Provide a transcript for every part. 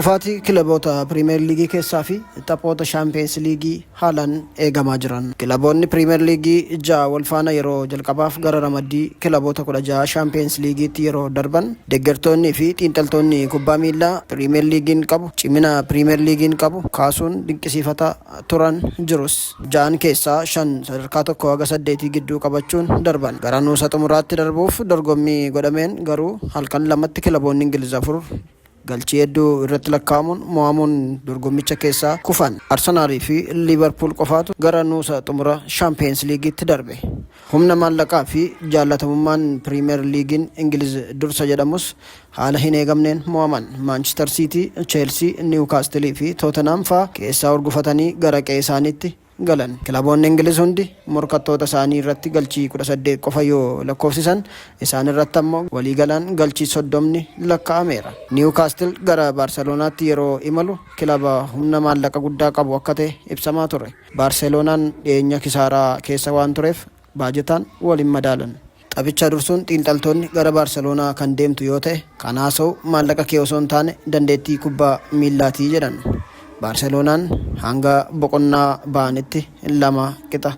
Kufaatii kilaboota Piriimeer Liigii keessaa fi taphoota Shaampiyoons Liigii haalaan eegamaa jiran. Kilaboonni Piriimeer Liigii 6 wal faana yeroo jalqabaaf gara ramaddii kilaboota 16 Shaampiyoons Liigiitti yeroo darban, deggertoonnii fi xiinxaltoonni kubbaa miillaa Piriimeer Liigiin qabu cimina Piriimeer Liigiin qabu kaasuun dinqisiifataa turan jirus. Ja'an keessaa 5 sadarkaa 1 haga 8 gidduu qabachuun darban. Gara nuusa xumuraatti darbuuf dorgommii godhameen garuu halkan lamatti kilaboonni Ingiliz 4 galchii hedduu irratti lakkaa'amuun mo'amuun dorgommicha keessaa kufan. Arsenal fi Liivarpuul qofaatu gara nuusa xumura Shaampiyoons Liigiitti darbe. Humna maallaqaa fi jaallatamummaan Piriimeer Liigiin Ingiliz dursa jedhamus haala hin eegamneen mo'aman. Maanchister Siitii, Cheelsii, Niwukaastilii fi Tootenhaam faa keessaa hurgufatanii gara qe'ee isaaniitti galan. Kilaboonni Ingiliz hundi morkattoota isaanii irratti galchii 18 qofa yoo lakkoofsisan, isaan irratti ammoo waliigalaan galchii 30ni lakkaa'ameera. Niwukaastil gara Baarseloonaatti yeroo imalu kilaba humna maallaqa guddaa qabu akka ta'e ibsamaa ture. Baarseloonaan dhiyeenya kisaaraa keessa waan tureef baajetaan wal hin madaalan. Taphicha dursuun xiinxaltoonni gara Baarseloonaa kan deemtu yoo ta'e kan haasa'u maallaqa kee osoo hin taane dandeettii kubbaa miillaati jedhan. Baarseloonaan hanga boqonnaa ba'anitti 2 qixa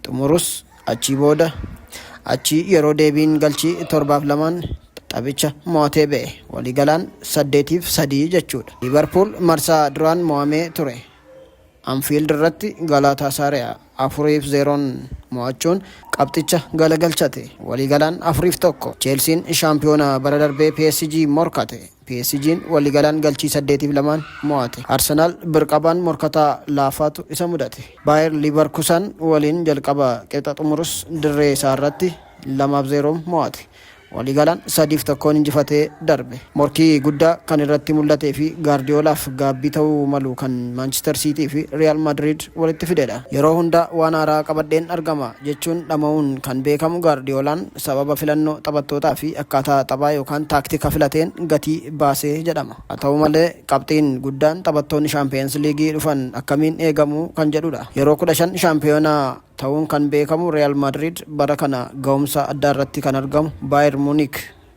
xumurus achii booda achii yeroo deebiin galchii 7 fi 2n taphicha mo'atee ba'e. Waliigalaan 8 fi 3 jechuudha. Liivarpuul marsaa duraan mo'amee ture. Anfiild irratti Galaataasaariyaa 4 fi 0n mo'achuun qabxicha galagalchate. Waliigalaan 4 fi 1. Cheelsiin shaampiyoona bara darbee PSG morkate. PSGn waliigalaan galchii 8 fi 2n mo'ate. Arsenaal birqabaan morkataa laafaatu isa mudate. Baayer Liivarkusan waliin jalqaba qixa xumurus dirree isaarratti 2 fi 0n mo'ate. Waliigalaan 3 fi 1n injifatee darbe. Morkii guddaa kan irratti mul'atee fi Gaardiyoolaaf gaabbii ta'uu malu kan Maanchister Siitii fi Riyaal Maadriid walitti fidedha. Yeroo hunda waan haaraa qabadheen argama jechuun dhama'uun kan beekamu Gaardiyoolaan sababa filannoo taphattootaa fi akkaataa taphaa yookaan taaktika filateen gatii baase jedhama. Haa ta'u malee qabxiin guddaan taphattoonni Shaampiyoons Liigii dhufan akkamiin eegamu kan jedhudha. Yeroo 15 shaampiyoonaa ta'uun kan beekamu Riyaal Maadriid bara kana gahumsa addaarratti kan argamu Baayer Muunik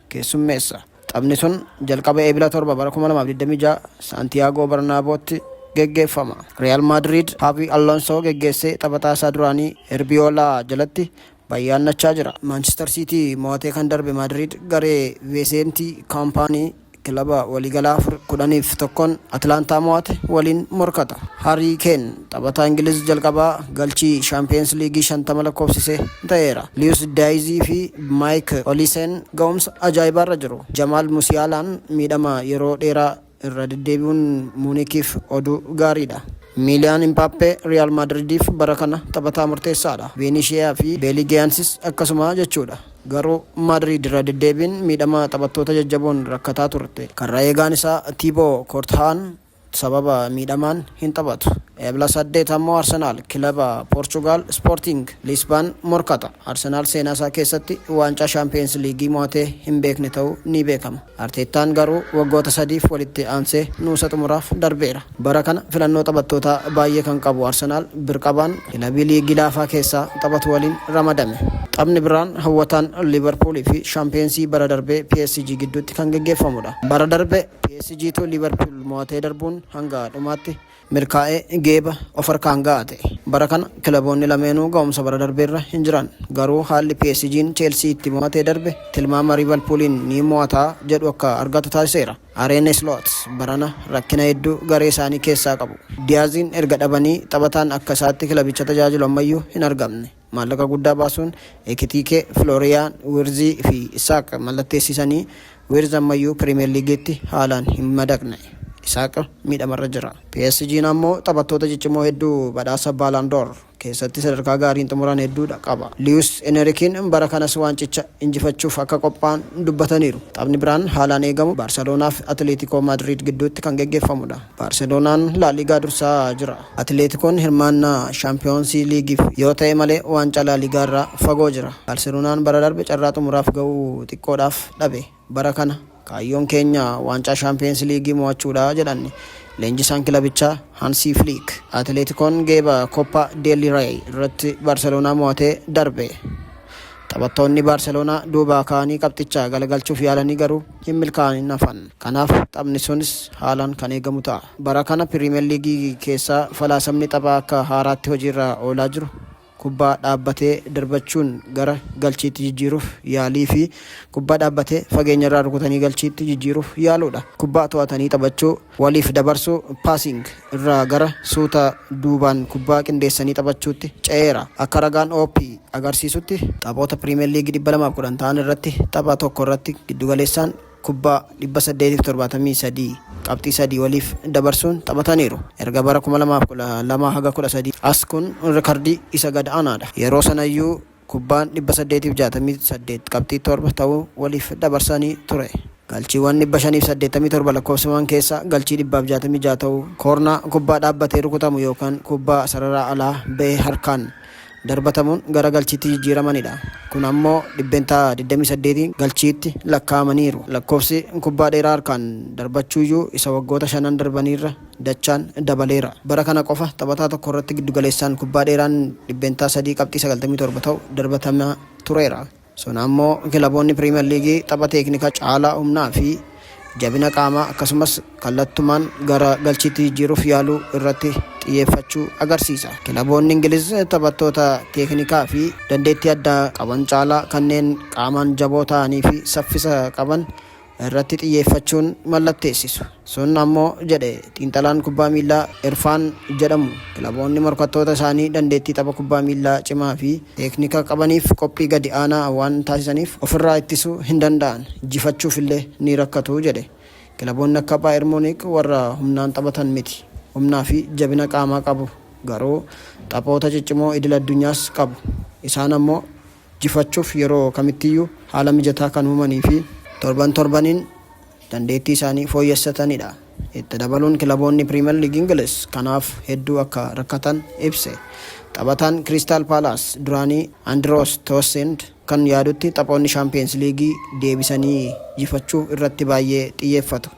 keessummeessa. Taphni sun jalqaba Eebila 7 bara 2026 Saantiyaagoo Barnaabootti geggeeffama. Riyaal Maadriid Haavi Alonsoo geggeessee taphataa isaa duraanii Erbiyoolaa jalatti bayyaannachaa jira. Maanchister Siitii mo'atee kan darbe Maadriid garee Veeseentii Kaampaanii kilaba waliigalaa 4 10 fi 1n Atilaantaa mo'ate waliin morkata. Harii Keen taphataa Ingiliz jalqabaa galchii Shaampiyoons Liigii 50 lakkoofsise ta'eera. Liwus Daayizii fi Maayik Oliseen ga'umsa ajaa'ibaarra jiru. Jamaal Musiyaalaan miidhama yeroo dheeraa irra deddeebi'uun Muunikiif oduu gaariidha. Miiliyaan Impaappee Riyaal Maadridiif bara kana taphataa murteessaadha. Veenishiyaa fi Beeligiyaansis akkasuma jechuudha. Garuu Maadriid irra deddeebiin miidhama taphattoota jajjaboon rakkataa turte. Karra eegaan isaa Tiiboo Koortahaan sababa miidhamaan hin taphatu. Ebla 8 ammoo Arsenaal kilaba Poorchugaal Ispoortiing Liisban morkata. Arsenaal seenaasaa keessatti waancaa Shaampiyoons Liigii mo'atee hin beekne ta'uu ni beekama. Arteettaan garuu waggoota sadiif walitti aansee nuusa xumuraaf darbeera. Bara kana filannoo taphattootaa baay'ee kan qabu Arsenaal birqabaan kilabii liigii laafaa keessaa taphatu waliin ramadame. Taphni biraan hawwataan Liivarpuulii fi shaampiyoonsii bara darbee PSG gidduutti kan geggeeffamudha. Bara darbe PSGtu Liivarpuul mo'atee darbuun hanga dhumaatti milkaa'ee geeba of harkaan ga'ate. Bara kana kilaboonni lameenuu ga'umsa bara darbeerra hin jiran. Garuu haalli PSGn Cheelsii itti mo'atee darbe tilmaama Riivalpuuliin ni mo'ata jedhu akka argatu taasiseera. Areene Sloot barana rakkina hedduu garee isaanii keessaa qabu. Diyaaziin erga dhabanii taphataan akka isaatti kilabicha tajaajilu ammayyuu hin argamne. Maallaqa guddaa baasuun Ekitiikee, Filooriyaan Wiirzii fi Isaaq mallatteessisanii Wiirz ammayyuu Piriimeer Liigiitti haalaan hin madaqne. Isaaq miidhamarra jira. PSGn ammoo taphattoota ciccimoo hedduu badhaasa Baalandoor keessatti sadarkaa gaariin xumuran hedduudha qaba. Liwus Enerikiin bara kanas waancicha injifachuuf akka qophaa'an dubbataniiru. Taphni biraan haalaan eegamu Baarseloonaa fi Atileetikoo Maadriid gidduutti kan geggeeffamudha. Baarseloonaan Laaliigaa dursaa jira. Atileetikoon hirmaannaa Shaampiyoonsii Liigiif yoo ta'e malee waancaa Laaliigaarraa fagoo jira. Baarseloonaan bara darbe carraa xumuraaf ga'uu xiqqoodhaaf dhabe. Bara kana kaayyoon keenya waancaa Shaampiyoonsi Liigii mo'achuudha jedhan leenjisaan kilabichaa Hansii Fliik. Atileetikoon geeba Koppaa Del Rey irratti Baarseloonaa mo'atee darbe. Taphattoonni Baarseloonaa duubaa ka'anii qabxicha galagalchuuf yaalanii garuu hin milkaa'in hafan. Kanaaf taphni sunis haalaan kan eegamu ta'a. Bara kana Piriimer Liigii keessaa falaasamni taphaa akka haaraatti hojiirra oolaa jiru kubbaa dhaabbatee darbachuun gara galchiitti jijjiiruuf yaalii fi kubbaa dhaabbatee fageenyarraa rukutanii galchiitti jijjiiruuf yaaluudha. Kubbaa to'atanii taphachuu, waliif dabarsuu, passing, irraa gara suuta duubaan kubbaa qindeessanii taphachuutti ce'eera. Akka ragaan OP agarsiisutti taphoota Piriimer Liigii 210 ta'an irratti tapha tokko irratti giddugaleessaan kubbaa 873 qabxii 3 waliif dabarsuun taphataniiru. Erga bara 2012 haga 13 as kun rikardii isa gad aanaadha. Yeroo sanayyuu kubbaan 868 qabxii 7 ta'uu waliif dabarsanii ture. Galchiiwwan 587 lakkoofsifaman keessaa galchii 166 ta'uu koornaa kubbaa dhaabbatee rukutamu yookaan kubbaa sarara alaa ba'e harkaan darbatamuun gara galchiitti jijjiiramanidha. Kun ammoo 28%n galchiitti lakkaa'amaniiru. Lakkoofsi kubbaa dheeraa harkaan darbachuuyyuu isa waggoota shanan darbaniirra dachaan dabaleera. Bara kana qofa taphataa tokkorratti giddugaleessaan kubbaa dheeraan 3.97% ta'u darbatamaa tureera. Sun ammoo kilaboonni Piriimer Liigii tapha teeknikaa caalaa humnaa fi jabina qaamaa akkasumas kallattumaan gara galchiitti jijjiiruuf yaaluu irratti xiyyeeffachuu agarsiisa. Kilaboonni Ingiliz taphattoota teeknikaa fi dandeettii addaa qaban caalaa kanneen qaamaan jaboo ta'anii fi saffisa qaban irratti xiyyeeffachuun mallatteessisu. Sun ammoo jedhe xiinxalaan kubbaa miillaa Irfaan jedhamu kilaboonni morkattoota isaanii dandeettii tapha kubbaa miillaa cimaa fi teeknika qabaniif qophii gadi aanaa waan taasisaniif ofirraa ittisuu hin danda'an, jifachuufillee ni rakkatu jedhe. Kilaboonni akka Baayern Muunik warra humnaan taphatan miti. Humnaa fi jabina qaamaa qabu garuu taphoota ciccimoo idil addunyaas qabu. Isaan ammoo jifachuuf yeroo kamittiyyuu haala mijataa kan uumanii fi torban torbaniin dandeettii isaanii fooyyessatanidha. Itti dabaluun kilaboonni Piriimer Liigii Ingiliz kanaaf hedduu akka rakkatan ibse. Taphataan Kiristaal Paalaas duraanii Andiroos Toosend kan yaadutti taphoonni Shaampiyeens Liigii deebisanii jifachuu irratti baay'ee xiyyeeffatu.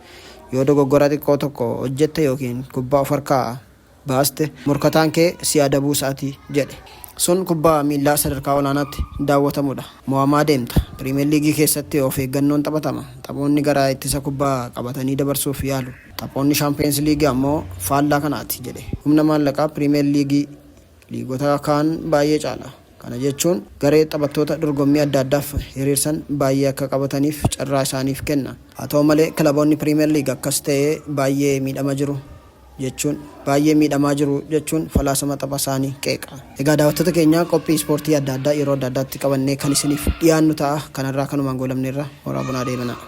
Yoo dogoggora xiqqoo tokko hojjette yookiin kubbaa of harkaa baaste morkataan kee si adabuu isaati jedhe. Sun kubbaa miillaa sadarkaa olaanaatti daawwatamudha. Mo'amaa deemta. Piriimer Liigii keessatti of eeggannoon taphatama. Taphoonni gara ittisa kubbaa qabatanii dabarsuuf yaalu. Taphoonni Shaampiyeens Liigii ammoo faallaa kanaati jedhe. Humna maallaqaa Piriimer Liigii liigota kaan baay'ee caala. Kana jechuun garee taphattoota dorgommii adda addaaf hiriirsan baay'ee akka qabataniif carraa isaaniif kenna. Haa ta'u malee kilaboonni Piriimer Liig akkas ta'ee baay'ee miidhama jiru jechuun baay'ee miidhamaa jiru jechuun falaasama tapha isaanii qeeqa. Egaa daawwattoota keenya qophii ispoortii adda addaa yeroo adda addaatti qabannee kan isiniif dhiyaannu ta'a. Kanarraa kanumaan goolabneerra. Horaa bunaa deemanaa.